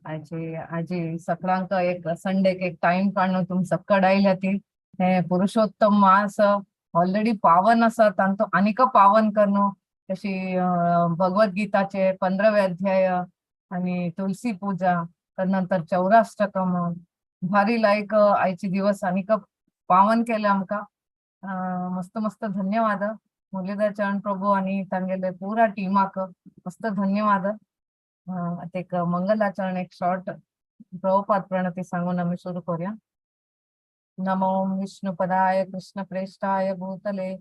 आजी आजी सगळ्यांक एक संडेक एक टाइम काडून तुम सक्कड आयल्या ती हे पुरुषोत्तम मास ऑलरेडी पावन आसा, तांतो आनीक पावन करनो. तशी भगवद्गीताचे 15वे अध्याय आणि तुलसी पूजा, नंतर चौराष्टकम भारी लायक आयचे दिवस आनीक पावन केले आमकां. मस्त मस्त धन्यवाद मुरलीधर चरण प्रभू आणि तांगेले पुरा टीमाक मस्त धन्यवाद. आता एक मंगलाचरण एक शॉर्ट प्रभुपाद प्रणती सांगून आमी सुरू करूया. नमो विष्णुपदाय कृष्ण प्रेष्ठाय भूतले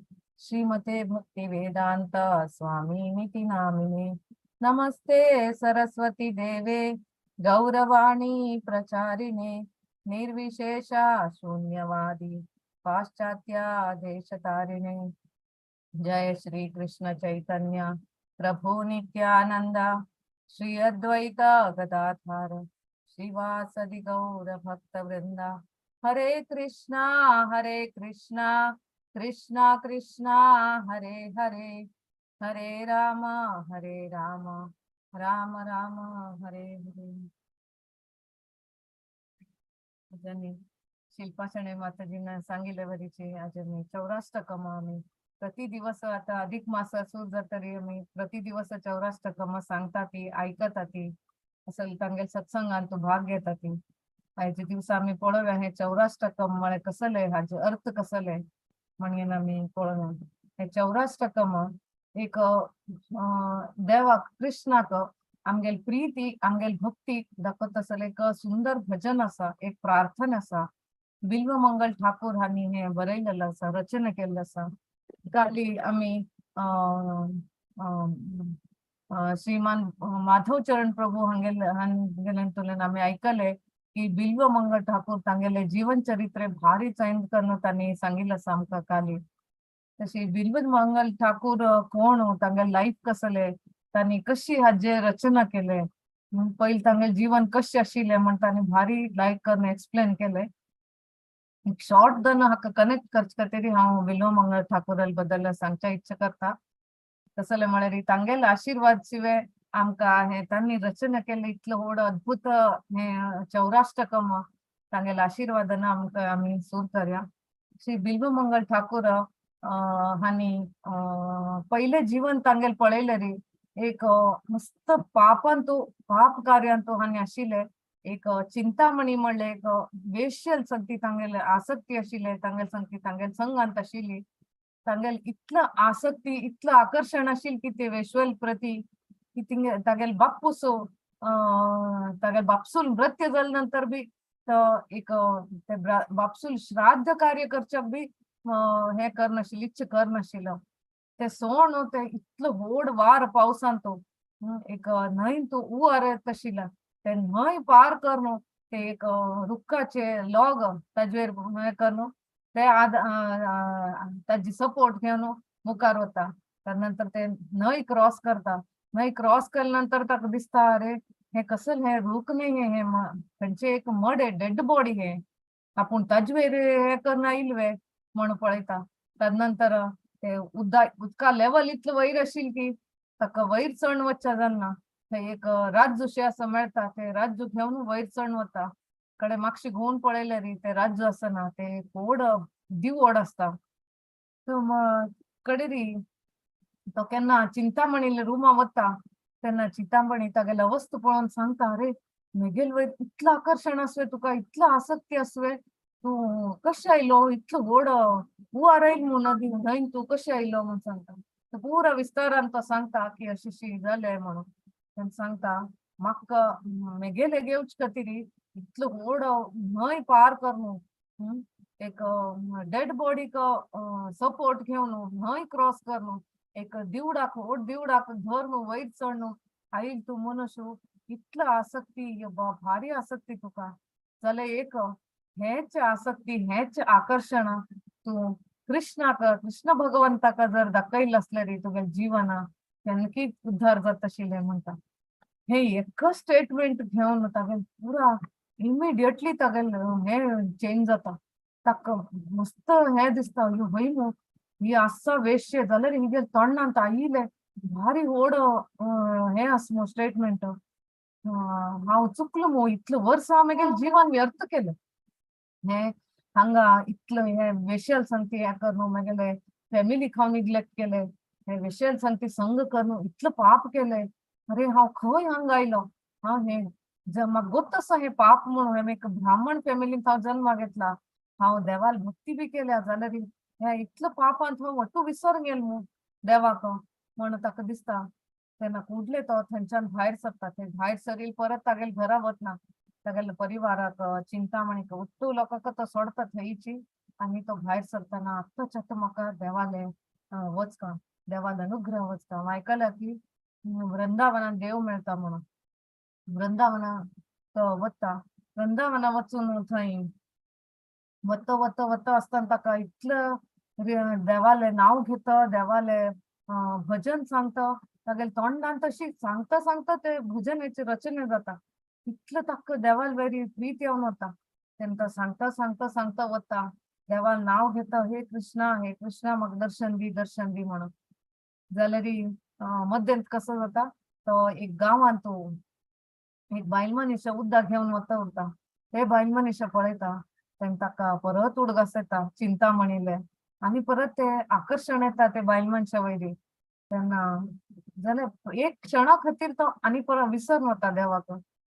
श्रीमते भक्ती वेदांत स्वामी नामिने. नमस्ते सरस्वती देवे गौरवाणी प्रचारिणे निर्विशेष शून्यवादी पाश्चात्य देशतारिणे. जय श्री कृष्ण चैतन्य प्रभु नित्यानंद श्री अद्वैत गदाधर श्रीवासदि गौर भक्त वृंद. हरे कृष्णा हरे कृष्णा कृष्णा कृष्णा हरे हरे, हरे राम हरे राम राम राम हरे हरे. आजांनी शिल्पा शणे माताजींना सांगितल्यावरीचे आज आम्ही चौराष्टकम आम्ही प्रति दिवस, आता अधिक मास असू जर तरी आम्ही प्रति दिवस चौराष्टकम सांगता ती ऐकता ती असं तांगेल सत्संगान तो भाग घेता ती. आयचे दिवसा आम्ही पळोवया हे चौराष्टकम म्हळ्यार कसले, हाचे अर्थ कसले म्हणून आम्ही पळोवया. हे चौराष्टकम एक देवाक कृष्णाक आमगेल प्रीती आमगेल भक्ती दाखवत आसले एक सुंदर भजन आसा, एक प्रार्थना आसा. बिल्व मंगल ठाकूर हांणी हे बरयलेलं आसा, रचना केल्लें आसा. काली आमी श्रीमान माधव चरण प्रभू हांगेले हांगेले आमी आयकले की बिल्व मंगल ठाकूर तांगेले जीवन चरित्रे भारी चैन करून तांणी सांगिल्लें आसा आमकां काली. तशी बिल्व मंगल ठाकूर कोण, तांगेले लायफ कसले, तांणी कशी हाजे रचना केले, पयलीं तांगेले जीवन कशें आशिल्लें म्हण तांणी भारी लायक करून एक्सप्लेन केले. एक शॉर्ट दन हाका कनेक्ट करचे खातीर हांव बिल्व मंगल ठाकूरा बद्दल सांगच्या इच्छा करता. तसले म्हळ्यार तांगेले आशिर्वाद शिवाय आमकां हे तांणी रचना केल्ले इतलो व्हड अद्भुत हे चौराष्टकम तांगेले आशिर्वादान आमकां आमी सुरू करया. श्री बिल्व मंगल ठाकूर हांणी पयलें जीवन तांगेले पळयलें रे एक मस्त पापांतू पाप कार्यांतू हांणी आशिल्ले. एक चिंतामणी म्हणले एक वेश्यल संगती तांगेले आसक्ती आशिल्ले, तांगेले संगती तांगेले संगांत आशिल्ली. तांगेले इतलं आसक्ती इतलं आकर्षण आशिल्लें की ते वेश्वल प्रती की तिंगे तागेले बाप्पूस तागेले बापसूल मृत्यू जाले नंतर बी तो एक ते बापसूल श्राद्ध कार्य करच्याक बी हे करनाशिल्लें, इच्छा करनाशिल्लो. ते सोण ते इतलो व्हड वार पावसान तो एक न्हंय तो हुंवार येत आशिल्लो, ते न्हंय पार करून ते एक रुखाचे लॉग ताजेर हे करून ते आद ताजी सपोर्ट घेवन मुखार वता. त्या नंतर ते न्हंय क्रॉस करता. न्हंय क्रॉस केल्या नंतर ताका दिसता अरे हे कसले हे रूख न्ही, हे हे खंयचे एक मड डेड बॉडी हे, आपूण ताजेर हे करून आयिल्ले म्हण पळयता. तदनंतर ते उदका लेवल इतलें वयर आशिल्लें की ताका वयर चड वचचें जालना. थंय एक राज्जू आसा मेळटा, ते राज्जू घेवन वयर चड वता. कडे मातशें घुंवून पळयलें रे ते राज्जू आसना, ते व्हड दिवड आसता. कडे री तो केन्ना चिंतामणीले रुमा वता तेन्ना चिंतामणी तागेले अवस्था पळोवन सांगता अरे मेगेल वयर इतलें आकर्शण आसवे तुका, इतलें आसक्ती आसवे, तूं कशें आयलो, इतलो व्हड हुंवार आयल म्हूण नदी न्हंयन तूं कशें आयलो म्हूण सांगता. पुरा विस्तारान तो सांगता की अशें अशें जालें म्हणून. तेन्ना सांगता म्हाका मेगेले घेवचे खातीर इतलो व्हड न्हंय पार करून एक डेड बॉडीक सपोर्ट घेवन न्हंय क्रॉस करून एक दिवडाक व्हड दिवडाक धरून वयर चडून आयल तूं मनुष्य, इतलो आसक्ती भारी आसक्ती तुका जाल्यार एक हेच आसक्ती हेच आकर्शण तूं कृष्णाक कृष्ण भगवंताक जर दाखयलें आसलें रे तुगेलें जीवन तेन्ना उद्धार जाता आशिल्लें म्हणटा. हे एक स्टेटमेंट घेवन तागेले पुरा इमिडिएटली तागेले हे चेंज जाता. ताका मस्त हे दिसता अयो हय न्हू ही आसा वेश्य जाल्यार हिगेले तोंडांत आयिल्लें भारी व्हड हे आसा स्टेटमेंट. हांव चुकलो मु, इतलें वर्सां हांव म्हगेलें जीवन व्यर्थ केलें. हें हांगा इतलें हें वेशल संगती हें करून म्हगेलें फॅमिलीक हांव निग्लेक्ट केलें, हें वेशल संगती संग करून इतलें पाप केलें. अरे हांव खंय हांगा आयलो, हांव हें म्हाका गोत्त आसा हें पाप म्हणून. हांवें एक ब्राह्मण फॅमिलींत हांव जल्मा घेतला, हांव देवाल भक्ती बी केल्या, जाल्यार ह्या इतलो पापांत हांव वट्टू विसर गेल मू देवाक म्हणून ताका दिसता. तेन्ना कुडले तो थंयच्यान भायर सरता. थंय भायर सरील परत तागेले घरा वतना तागेले परिवाराक चिंतामणीक वट्टू लोकांक तो सोडता थंयची. आनी तो भायर सरतना आत्ताच आतां म्हाका देवाले वचका, देवाले अनुग्रह वचका. हांव आयकलां की वृंदावनान देव मेळटा म्हणून. वृंदावना तो वता. वृंदावना वचून थंय वता वता वता आसतना ताका इतलें देवालें नांव घेता, देवालें भजन सांगता, तागेले तोंडान तशी सांगता सांगता ते भजनाची रचना जाता. इतलें ताका देवाल बरी प्रीत येवन वता. तेन्ना सांगता सांगता सांगता वता, देवाल नांव घेता, हे कृष्णा हे कृष्णा म्हाका दर्शन दी दर्शन दी म्हणून. जाल्यार मद्यंत कसो जाता, तो एक गांवांत एक बायल मनीस उदक घेवन वता उरता. ते बायल मनीस पळयता तेन्ना ताका परत उडगास येता चिंतामणीले, आनी परत ते आकर्शण येता ते बायल मनशा वयली. तेन्ना जाल्यार एक क्षणा खातीर तो आनी परत विसरून वता देवाक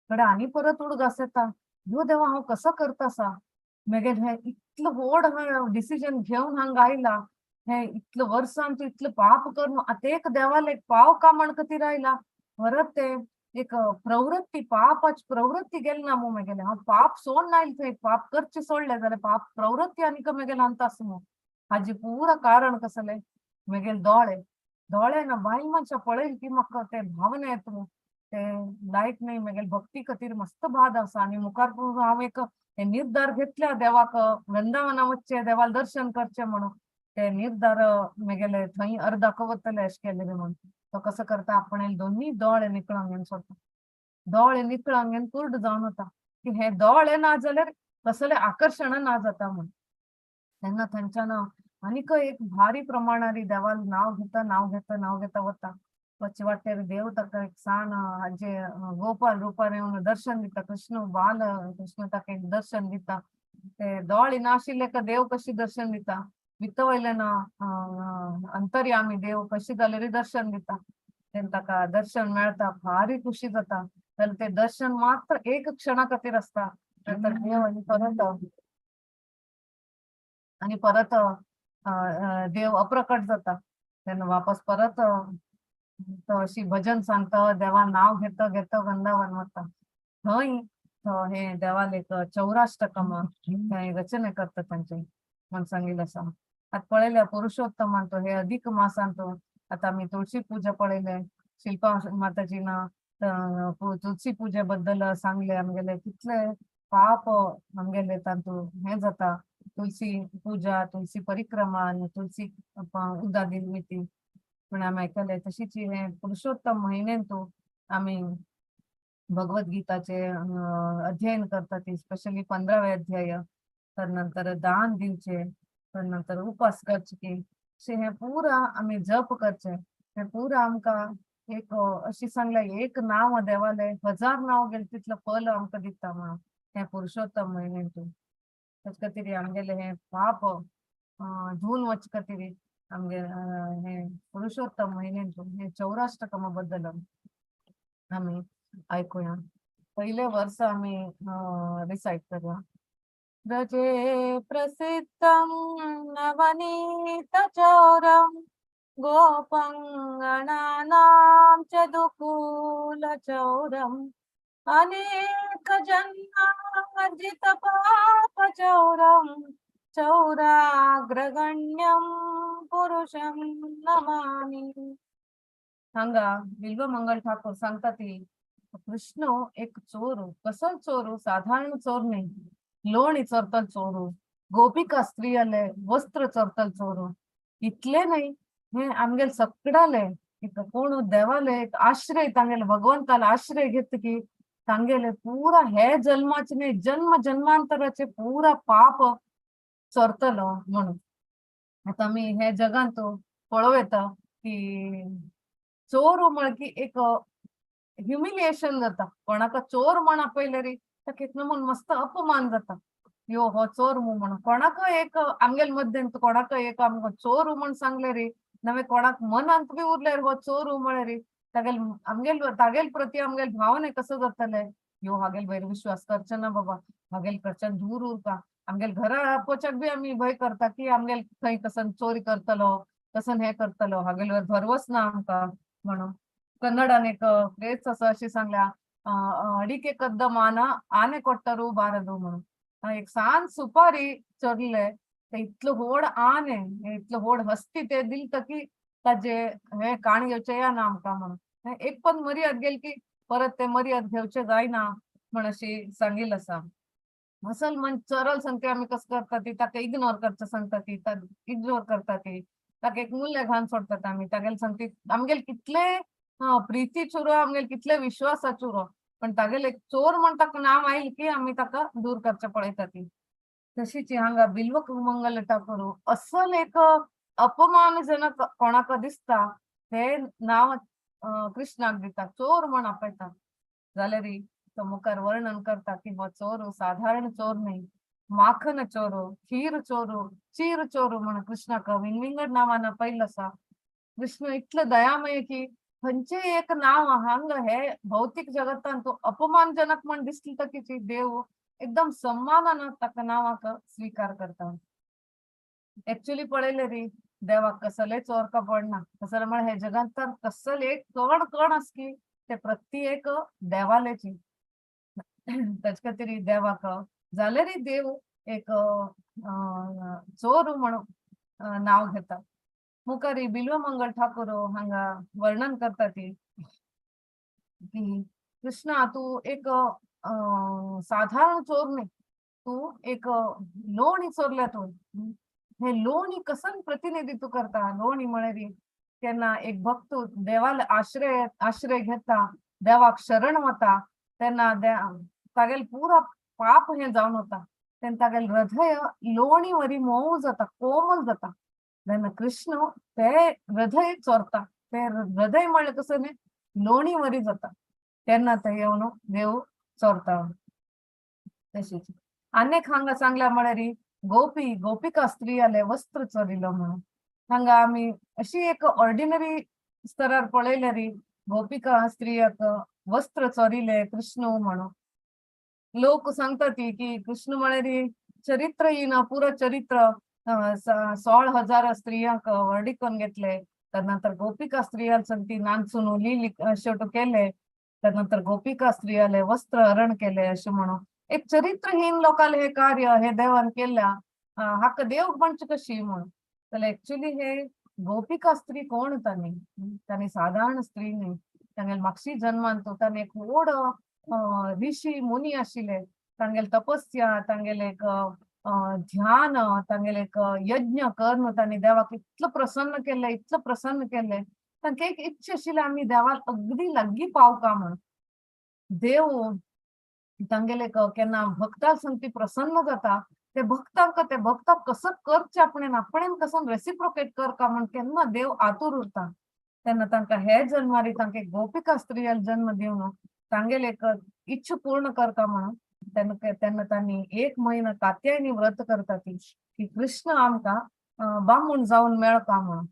कडे, आनी परत उडगास येता, ह्यो देवा हांव कसो करता आसा, मगेर हें इतलो व्हड हांव डिसिजन घेवन हांगा आयला, हें इतले वर्सान तूं इतलें पाप करून आतां एक देवाले पाव का म्हण खातीर आयला. परत ते एक प्रवृत्ती पापाची प्रवृत्ती गेली ना मू मेगेले, हांव पाप सोडून आयलें थंय, पाप करचें सोडलें जाल्यार पाप प्रवृत्ती आनीक मेगेले अंत आसा मू. हाजे पुरा कारण कसलें, मेगेले दोळे दोळे ना बायल मनशां पळयली की म्हाका ते भावना येता मू, ते लायक न्हय. मेगेले भक्ती खातीर मस्त बाद आसा. आनी मुखार हांव एक निर्धार घेतल्या देवाक वृंदावना वचचें, देवाक दर्शन करचें म्हणून. ते निर्धार मेगेले थंय अर्दाक वतले अशें केलें म्हणून. तो कसो करता, आपणे दोन्ही दोळे निकळोन घेवन सोडटा. दोळे निकळोन घेवन कुर्ड जावन वता की हे दोळे ना जाल्यार कसलें आकर्शण ना जाता म्हूण. तेन्ना थंयच्यान आनीक एक भारी प्रमाणार देवाल नांव घेता नांव घेता नांव घेता वता. वचे वाटेर देव ताका एक सान हाजे गोपाल रुपार येवन दर्शन दिता, कृष्ण बाल कृष्ण ताका एक दर्शन दिता. ते दोळे नाशिल्ले का देव कशी दर्शन दिता, भितर वयल्यान अंतर्यामी देव कशी जाल्यार दर्शन दिता. तेन्ना ताका दर्शन मेळटा, भारी खुशी जाता. जाल्यार ते दर्शन मात्र एक क्षणा खातीर आसता. नंतर देव आनी परत देव अप्रकट जाता. तेन्ना वापस परत तो अशी भजन सांगता, देवा नांव घेता घेता वृंदावन वता. थंय तो हे देवाल एक चौराष्टकम थंय रचना करता तांचे म्हण सांगिल्लें आसा. आतां पळयल्या पुरुषोत्तमान तो हे अधिक मासान तो आतां आमी तुळशी पुजा पळयले, शिल्पा माताजीन तुळशी पुजे बद्दल सांगले. आमगेले कितले पाप आमगेले तातूंत हें जाता. तुळशी पुजा, तुळशी परिक्रमा आनी तुळशी उदक दिली ती पूण आमी आयकले. तशीच हे पुरुषोत्तम म्हयन्यांतू आमी भगवद्गीताचे अध्ययन करता ती, स्पेशली 15वे अध्याय. तर नंतर दान दिवचे, तर नंतर उपास करचे की अशें हें पुरा आमी जप करचे. हें पुरा आमकां एक अशी सांगलें, एक नांव देवालें 1000 नांव गेलें तितलें फल आमकां दिता म्हणून हें पुरुषोत्तम म्हयन्यांतू. तेच खातीर आमगेलें हें पाप धुवन वचचे खातीर आमगे हें पुरुषोत्तम म्हयन्यांतू हें चौराष्टकमा बद्दल आमी आयकुया. पयले वर्स आमी रिसायट करुया. व्रजे प्रसिद्धं नवनीत चौरं गोपंगणानां च दुकूल चौरं अनेक जन्मार्जित पाप चौरं चौराग्रगण्यं पुरुषं नमामि. हांगा बिल्व मंगल ठाकूर सांगता ती कृष्ण एक चोर, कसो चोर, साधारण चोर न्ही, लोणी चोरतल चोर, गोपिका स्त्रियाले वस्त्र चोरतल चोर. इतले न्हय, हे आमगेले सगळ्याले एक कोण देवाले एक आश्रय, तांगेले भगवंताले आश्रय घेत की तांगेले पुरा हे जन्माचे न्ही, जन्म जन्मांतराचे पुरा पाप चोरतलो म्हणून. आतां आमी हे जगांत पळोवं येता की चोर म्हळ की एक ह्युमिलिएशन जाता. कोणाक चोर म्हण आपयले री ताका एक नमून मस्त अपमान जाता, यो हो चोर मू म्हणून. कोणाक एक आमगेल मध्येंत कोणाक एक आमकां चोर म्हण सांगले री, नवे कोणाक मनांत बी उरले हो चोर म्हळे री, तागेल आमगेल तागेल प्रती आमगेल भावने कसो जातले, यो हागेल वयर विश्वास करचे ना बाबा, हागेल कडच्यान दूर उरता. आमगेल घरा पोचाक बी आमी भंय करता की आमगेल खंय कसन चोरी करतलो, कसन हे करतलो, हागेल वर भरवस ना आमकां म्हणून. कन्नडान एक फ्रेज आसा अशी सांगल्या, अडिके कद्द मान आने कोट्टरू बारदू म्हणून. एक सान सुपारी चोरले ते इतलो व्हड आने, इतलो व्हड हस्ती ते दिलत की ताजे हे काण घेवचे या ना आमकां म्हणून. एक पण मर्याद गेली की परत ते मर्याद घेवचे जायना म्हण अशी सांगील आसा. मुसलमान चोरल सांगते आमी कसं करता ती, ताका इग्नोर करचें सांगता ती, इग्नोर करता ती, ताका एक मूल्य घालून सोडतात आमी. तागेले सांगती आमगेले कितले प्रिती चुरो, आमगेले कितले विश्वासा चुरो, पण तागेले एक चोर म्हण ताका नांव आयल की आमी ताका दूर करचें पळयता ती. तशीच हांगा बिल्व मंगल ठाकूर असल एक अपमानजनक कोणाक दिसता ते नांव कृष्णाक दिता, चोर म्हण आपयता. जाल्यार तो मुखार वर्णन करता की हो चोर साधारण चोर न्ही, माखन चोर, खीर चोर, चीर चोर म्हण कृष्णाक विंगविंगड नांवान आपयल्लो आसा. कृष्ण इतलो दयामय की खंयचेय एक नांव हांगा हे भौतीक जगतान तो अपमानजनक म्हण दिसली तर देव एकदम सम्मानान ताका नांवाक स्वीकार करता. एक्चुअली पळयले री देवाक कसले चोर का पडना, कसले म्हळ्यार हे जगांत तर कसले एक कण कण आसकी ते प्रत्येक देवालेची. ताचे खातीर देवाक जाल्यार देव एक चोर म्हणून नांव घेता. मुखार बिल्वमंगल ठाकूर हांगा वर्णन करता ती की कृष्णा तूं एक साधारण चोर न्ही, तूं एक लोणी चोरल्या तूं. हे लोणी कसन प्रतिनिधित्व करता. लोणी म्हळ्यार केन्ना एक भक्त देवाले आश्रय आश्रय घेता, देवाक शरण वता तेन्ना तागेले पुरा पाप हें जावन वता, तेन्ना तागेले हृदय लोणी वरी मोव जाता, कोमल जाता. तेन्ना कृष्ण ते हृदय चोरता, ते हृदय म्हळ्यार कसं न्ही लोणी वरी जाता, तेन्ना ते येवन देव चोरता. तशीच आनेक हांगा सांगल्या म्हळ्यार गोपी गोपिका स्त्रियाले वस्त्र चोरिलो म्हणून. हांगा आमी अशी एक ऑर्डिनरी स्तरार पळयल्यार गोपिका स्त्रियाक वस्त्र चोरिले कृष्ण म्हणून. लोक सांगता ती की कृष्ण म्हळ्यार चरित्रहीन, पुरो चरित्र 16,000 स्त्रियांक वर्डीकोन घेतले, त्यानंतर गोपिका स्त्रियां ती नांचून लिली शेवट केले, त्यानंतर गोपिका स्त्रियाले वस्त्र हरण केले अशें म्हणून. एक चरित्रहीन लोकांले हे कार्य हे देवान केल्या, हाका देव म्हणचे कशी म्हणून. जाल्यार एक्चुअली हे गोपिका स्त्री कोण तांणी, तांणी साधारण स्त्री न्ही, तांगेले मागशी जन्मान तो तांणी एक व्हड ऋषी मुनी आशिल्ले, तांगेले तपस्या, तांगेले एक ध्यान, तांगेले एक यज्ञ करून तांणी देवाक इतलो प्रसन्न केले, इतलो प्रसन्न केले, तांकां एक इच्छा आशिल्ली आमी देवाक अगदी लागीं पावका म्हणून. देव तांगेले केन्ना भक्ता संगती प्रसन्न जाता, ते भक्तांक ते भक्ताक कसं करचें आपणेन, आपणेन कसं रेसिप्रोकेट करका म्हण केन्ना देव आतूर उरता. तेन्ना तांकां हे जन्मारी तांकां गोपिका स्त्रियाक जन्म दिवन तांगेले एक इच्छा पूर्ण करता म्हणून तेन्ना तेन्ना तांणी एक म्हयनो कात्यायनी व्रत करता ती की कृष्ण आमकां बामूण जावन मेळका म्हणून.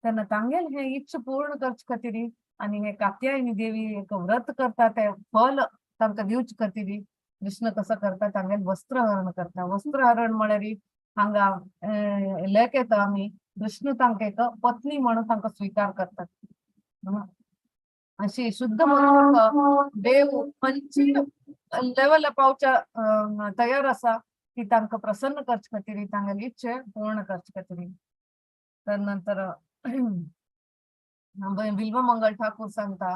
तेन्ना तांगेल हे इच्छा पूर्ण करचे खातीर आनी हे कात्यायनी देवी एक व्रत करता, ते फल तांकां दिवचे खातीर कृष्ण कसो करता तांगेल वस्त्रहरण करता. वस्त्रहरण म्हळ्यार हांगा लेख येता आमी कृष्ण तांकां एक पत्नी म्हणून तांकां स्विकार करतात. अशी शुद्ध भक्त देव खंयची लेवल पावच्या तयार आसा की तांकां प्रसन्न करचे खातीर, तांगेली इच्छा पूर्ण करचे खातीर. तर नंतर बिल्वमंगल ठाकूर सांगता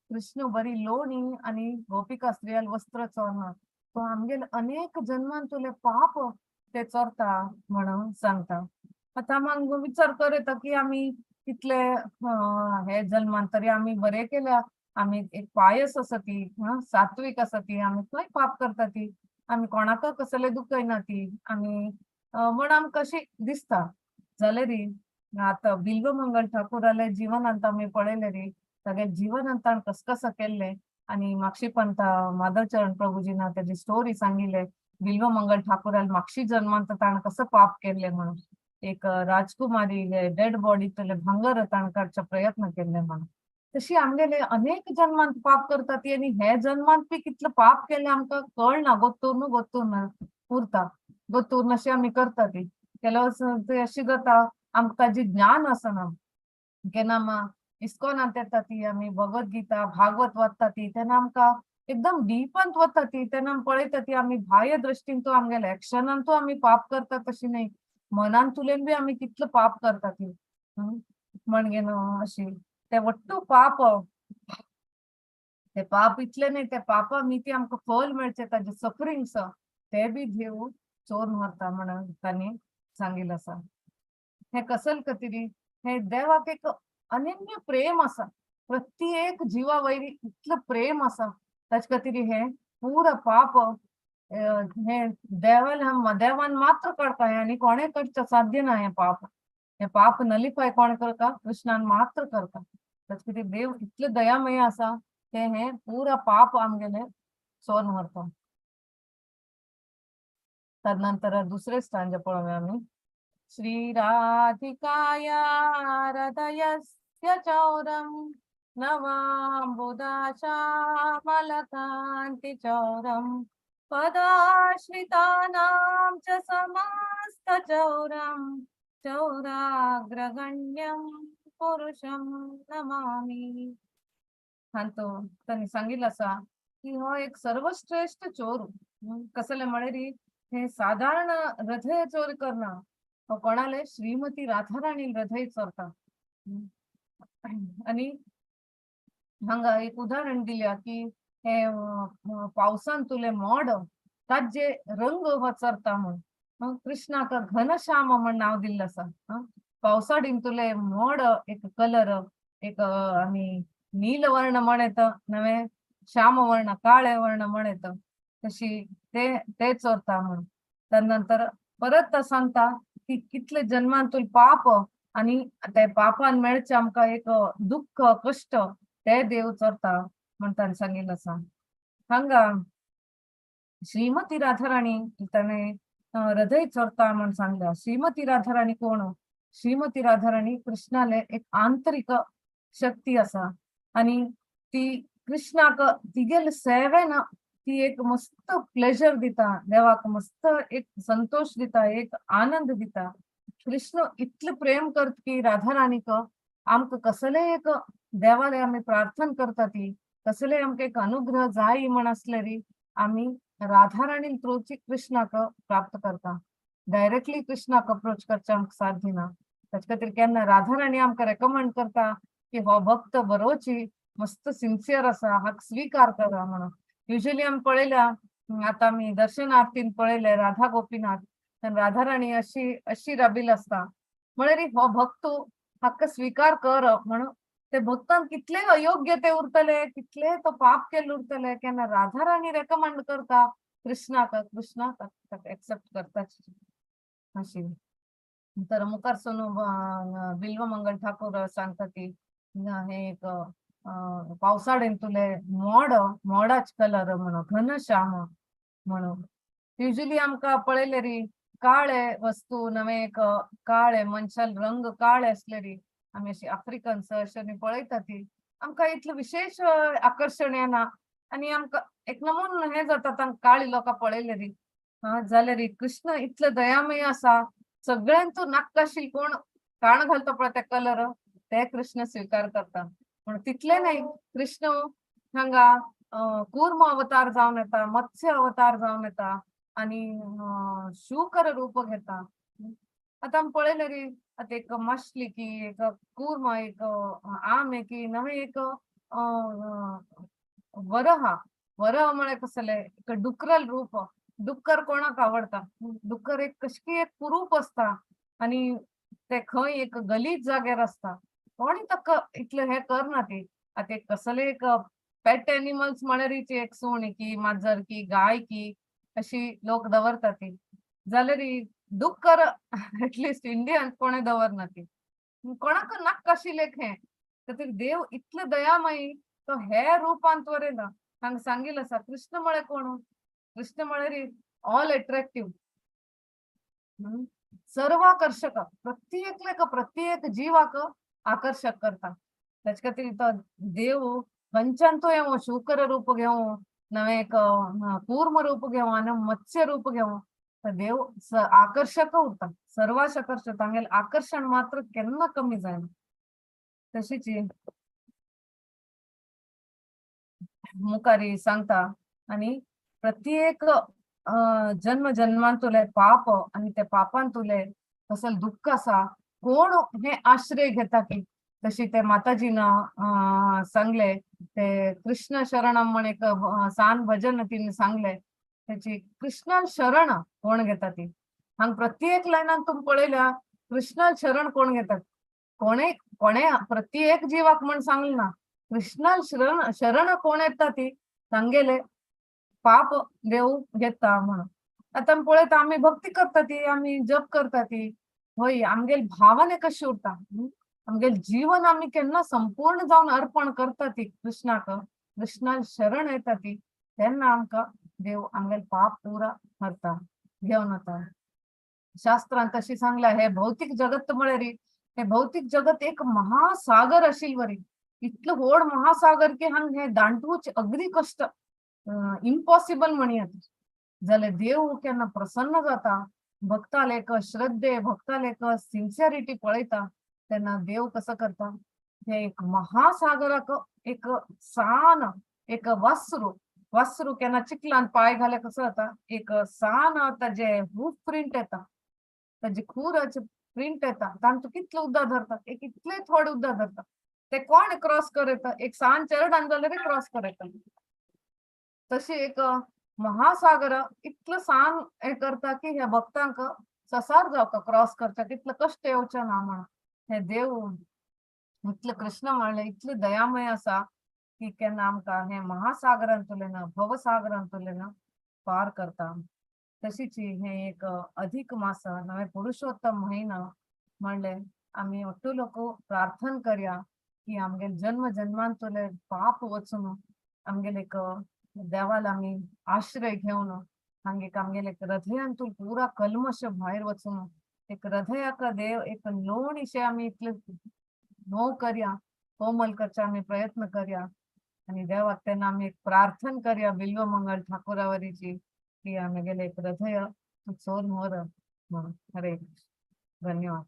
कृष्ण बरी लोणी आनी गोपिका स्त्रियाल वस्त्र चोरना, तो आमगेले अनेक जन्मान तुले पाप ते चोरता म्हणून सांगता. आतां आमकां विचार कर येता की आमी कितले हे जन्मान तरी आमी बरे केल्या, आमी एक पायस आसा ती, सात्वीक आसा ती, आमी खंय पाप करता ती, आमी कोणाक कसले दुखयना ती, आमी म्हण आमकां कशी दिसता. जाल्यार आतां बिल्वमंगल ठाकूराले जिवनांत आमी पळयले री तागे जिवनांत ताणें कस कसो केल्लें. आणि माक्षी पंत माधवचरण प्रभूजीना त्याची स्टोरी सांगितले. बिल्वमंगल ठाकूराल माक्षी जन्मांत ताण कसं पाप केले म्हणून एक राजकुमारी डेड बॉडी तुले भांगर ताण काडचा प्रयत्न केले म्हणून. तशी आमगेले अनेक जन्मांत पाप करतात आणि हे जन्मांत बी कितलं पाप केले आमकां कळना, गोत्तून गोत्तून उरता, गोत्तून अशी आमी करता ती केल्यावर ते अशी जाता आमकां ताजी ज्ञान आसना. केन्ना इस्कॉनांत येता ती आमी भगवत गीता भागवत वाचता ती तेन्ना आमकां एकदम डीपांत वता ती, तेन्ना आमी पळयता ती आमी बाह्य दृश्टीन तो आमगेले एक्शनान तो आमी पाप करता तशी न्हय, मनांतुल्यान बी आमी कितलो पाप करता ती म्हणजे न्हू अशी ते वट्टू पाप, ते पाप इतले न्हय, ते पापा मिती आमकां फल मेळचे ताजे सफरिंग्स ते बी देव चोर व्हरता म्हणून तांणी सांगिल्लें आसा. हे कसल खातीर हे देवाक एक अनन्य प्रेम आसा, प्रत्येक जिवा वयरी इतलें प्रेम आसा, ताचे खातीर हे पुरा पाप हे देवान देवान मात्र करता हे आनी कोणें करचें साध्य ना. हें पाप, हें पाप नलिफाय कोण करता? कृष्णान मात्र करता. ताचे खातीर देव इतलें दयामय आसा ते हें पुरा पाप आमगेलें सोन व्हरता. तदनंतर दुसरे स्टांजा पळोवया आमी. श्री राधिकाया हृदयस्य चौरं नवाम्बुदाश्यामलकान्ति चौरं पदाश्रितानां च समस्तचौरं चौराग्रगण्यं पुरुषं नमामि. हांतो तांणी सांगिल्लें आसा की हो एक सर्वश्रेष्ठ चोर. कसले म्हळ्यार हे साधारण हृदय चोर करना, हो कोणाले श्रीमती राधाराणी हृदय चोरता. आणि हांगा एक उदाहरण दिल्या की हे पावसान तुले मोड ताजे रंग हो चरता म्हण कृष्णाक घनश्याम म्हण नाव दिल्लें आसा. पावसाडीन तुले मोड एक कलर एक आमी नीलवर्ण म्हणेत नवे श्याम वर्ण काळे वर्ण म्हणेत तशी ते ते चोरता म्हण. तदनंतर परत सांगता की कितले जन्मांतूल पाप आणि ते पापान मेळचे आमकां एक दुःख कश्ट ते देव चोरता म्हण ताणें सांगिल्लें आसा. हांगा श्रीमती राधाराणी ताणें हृदय चोरता म्हण सांगल्या. श्रीमती राधाराणी कोण? श्रीमती राधाराणी कृष्णाले एक आंतरिक शक्ती आसा आणि ती कृष्णाक तिगेले सेवेन ती एक मस्त प्लेजर दिता, देवाक मस्त एक संतोष दिता, एक आनंद दिता. कृष्ण इतले प्रेम करत की राधाराणीक आमकां कसलेय एक देवाले आमी प्रार्थना करता ती कसलेय आमकां एक अनुग्रह जाय म्हण आसले री आमी राधाराणी थ्रूची कृष्णाक प्राप्त करता. डायरेक्टली कृष्णाक अप्रोच करचें आमकां साध्य ना. ताचे खातीर केन्ना राधाराणी आमकां रेकमेंड करता की हो भक्त बरोची मस्त सिन्सियर आसा, हाका स्विकार करा म्हणून. युजली आमी पळयल्या, आतां आमी दर्शन आरतीन पळयले राधा गोपीनाथ तेन्ना राधाराणी अशी अशी राबिल आसता म्हळ्यार हो भक्त हाका स्विकार कर म्हणून. ते भक्तान कितले अयोग्य ते उरतले, कितले तो पाप केल्ले उरतले, केन्ना राधाराणी रेकमेंड करता कृष्णाक, कृष्णा ताका एक्सेप्ट करता अशी. तर मुखार सोनू बिल्वमंगल ठाकूर सांगता ती हे एक पावसाळेन तुले मोड मोडाच कलर म्हणून घनश्याम म्हणून. युजली आमकां पळयले री काळे वस्तू नवे एक काळे मनशाल रंग काळे आसले री आमी अशी आफ्रिकन्स अशें पळयता ती आमकां इतलें विशेश आकर्शण येना आनी आमकां एक नमून हें जाता तांकां काळी लोकां पळयले री. जाल्यार री कृष्ण इतले दयामय आसा, सगळ्यांचो नाक्काशील कोण काण घालता पळय ते कलर ते कृष्ण स्विकार करता. पूण तितले न्हय, कृष्ण हांगा कूर्म अवतार जावन येता, मत्स्य अवतार जावन येता आनी शूकर रूप घेता. आतां आमी पळयलें री आतां एक मछली की एक कूर्म एक आमे की नवें एक वरह, वरह म्हळ्यार कसलें एक डुकरल रूप. डुक्कर कोणाक आवडटा? डुक्कर एक कशकी एक कुरूप आसता आनी ते खंय एक गलीज जाग्यार आसता, कोणी ताका इतलें हें करना ती. आतां एक कसले एक पेट एनिमल्स म्हळ्यार एक सुणी की माजर की गाय की अशी लोक दवरता ती. जाल्यार डुक्कर एटलिस्ट इंडियांत कोणें दवरना ती, कोणाक नाका आशिल्लें हें. खातीर देव इतले दयामयी तो हे रूपांत वरेला हांगा सांगिल्लें आसा. कृष्ण म्हळ्यार कोण? कृष्ण म्हळ्यार ऑल एट्रॅक्टिव्ह, सर्वाकर्षक, प्रत्येक प्रत्येक जीवाक आकर्षक करता. ताचे खातीर तो देव खंयच्यान तो येवं, शूकर रूप घेवं, नवें एक कूर्म रूप घेवं आनी मत्स्य रूप घेवं, तर देव आकर्षक उरता, सर्वाकर्षक. तांगेलें आकर्षण मात्र केन्ना कमी जायना. तशीच मुखारी सांगता आनी प्रत्येक जन्म जन्मांतुले पाप आनी ते पापांतुले कसलें दुःख आसा, कोण हे आश्रय घेता की तशी ते माताजीन सांगले ते कृष्ण शरणम म्हण एक सान भजन तिने सांगले. त्याची कृष्ण शरण कोण घेता ती हांगा प्रत्येक लायनान तुमी पळयल्या कृष्ण शरण कोण घेतात, कोणे कोणे प्रत्येक जीवाक म्हण सांगले ना, कृष्ण शरण शरण कोण येता ती सांगेले पाप देव घेता म्हणून. आतां आमी पळयता, आमी भक्ती करता ती, आमी जप करता ती, हय आमगेल भावना कशी उरता, आमगेल जीवन आमी केन्ना संपूर्ण जावन अर्पण करता ती कृष्णाक, कृष्णाक शरण येता ती, तेन्ना आमकां देव आमगेल पाप पुरा हरता घेवन वता. शास्त्रान तशी सांगला हे भौतीक जगत म्हळ्यार हे भौतीक जगत एक महासागर आशिल्ले वरी, इतलो व्हड महासागर की हांगा हे दांटूच अगदी कश्ट, इम्पॉसिबल म्हणयात. जाल्यार देव केन्ना प्रसन्न जाता भक्ताल एक श्रद्धे, भक्ताल एक सिन्सियरिटी पळयता, तेन्ना देव कसो करता, हे एक महासागराक एक सान एक वासरू, वासरू केन्ना चिखलान पांय घाले कसो जाता, एक सान ताजे हूफ प्रिंट येता, ताजे खुराचे प्रिंट येता, तांतूं कितले उदक धरता, एक इतले थोडे उदक धरता, ते कोण क्रॉस करता, एक सान चेरडान जाल्यार क्रॉस करता. तशी एक महासागर इतलो सान हे करता की ह्या भक्तांक ससार जावका क्रॉस करता तितले कश्ट येवचे ना म्हण. हे देव इतले कृष्ण म्हणले इतले दयामय आसा की केन्ना आमकां हे महासागरांतुल्यान भवसागरांतुल्यान पार करता. तशीच हे एक अधिक मास नवे पुरुषोत्तम म्हयनो म्हणले आमी ಒಟ್ಟು लोक प्रार्थना करया की आमगेले जन्म जन्मांतुले पाप वचून आमगेले एक देवाल आमी आश्रय घेवन हांगे आमगेले एक हृदयांतून पुरा कल्मश भायर वचून एक हृदयाक देव एक लोणीशे आमी इतले नो करया, कोमल करचे आमी प्रयत्न करया आनी देवाक तेन्ना आमी एक प्रार्थना करया बिल्व मंगल ठाकुरावरीची की आमगेले एक हृदय तूं चोर व्हर म्हणून. हरे धन्यवाद.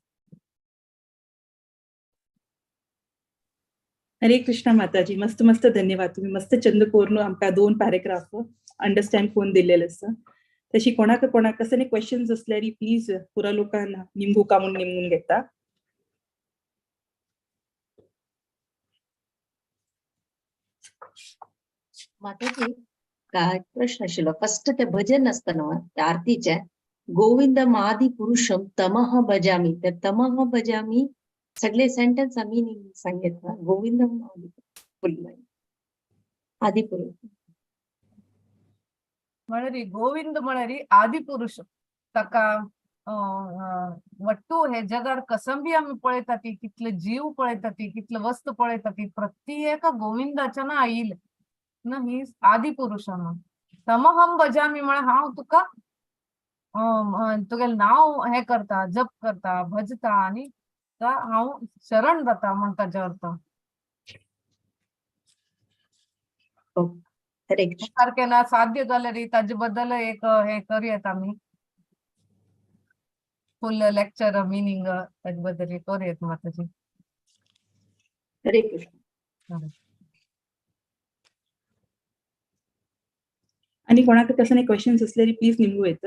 हरे कृष्णा माताजी, मस्त मस्त धन्यवाद. तुम्ही मस्त चंद कोरून आमकां दोन पॅराग्राफ अंडरस्टँड करून दिलेले आसा. तशी कोणाक कोणाक कसले क्वेश्चन्स असल्यार प्लीज पुरा लोकांना निमगू का म्हणून निमगून घेता. माताजी, काय प्रश्न आशिल्लो. फर्स्ट ते भजन आसता न्हू त्या आरतीचे, गोविंदम आदि पुरुषम तमह भजामी, ते तमह भजामी सगळे सेंटेन्स मिनिंग सांगेत. गोविंदम आदि फुल आदि पुरुष म्हळ्यार गोविंद म्हळ्यार आदि पुरुष. ताका वट्टू हे जगार कसंबी आमी पळयता ती, कितले जीव पळयता ती, कितले वस्तू पळयता ती, प्रत्येक गोविंदाच्या ना आयिल्ले ना ही आदि पुरुष. तमहम भजामी म्हळ्यार हांव तुका तुगेलें नांव हे करता, जप करता, भजता आनी तुका हांव शरण जाता म्हण ताजो अर्थ. हरे कृष्ण. सारकें ना साध्य जाल्यार ताजे बद्दल एक हे करूयात आमी, फुल लेक्चर मिनींग ताजे बद्दल करूयात माताजी. हरे कृष्ण. आणि कोणाक कसले क्वेश्चन्स असल्यार प्लीज निमगू येत.